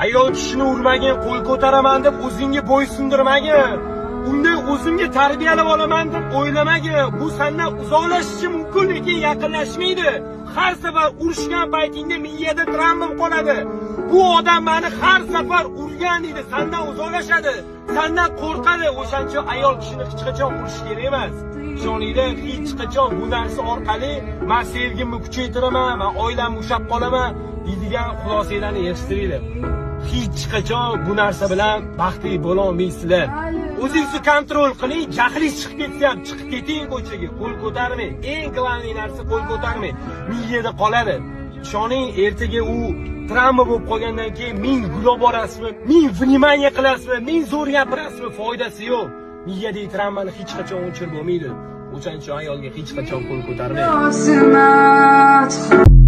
Ayol kishini urmagin, qo'l ko'taraman deb o'zingga bo'ysundirmagin. Uni o'zimga tarbiyalab olaman deb o'ylamagin. Bu sendan uzoqlashishi mumkin, lekin yaqinlashmaydi. Har safar urushgan paytingda miyada travma qoladi. Bu odam meni har safar urgan deydi, sendan uzoqlashadi, sendan qo'rqadi. O'shancha ayol kishini hech qachon urish kerak emas. Ishoninglar, hech qachon bu narsa orqali "Men sevgimni kuchaytiraman, men oilamni ushlab qolaman" deydigan xulosalarni yig'ishtiringlar. Hech qachon bu narsa bilan baxtli bo'la olmaysizlar. O'zingizni контроль qiling, jahlingiz chiqib ketsa ham chiqib keting ko'chaga, qo'l ko'tarmang. Eng главный narsa, qo'l ko'tarmang. Miyada qoladi. Ishoning, ertaga u travma bo'lib qolgandan keyin ming gul olib borasizmi, ming внимание qilasizmi, ming zo'r gapirasizmi, foydasi yo'q. Miyadagi travmani hech qachon o'chirib bo'lmaydi. O'shaning uchun ayolga hech qachon qo'l ko'tarmang. 18.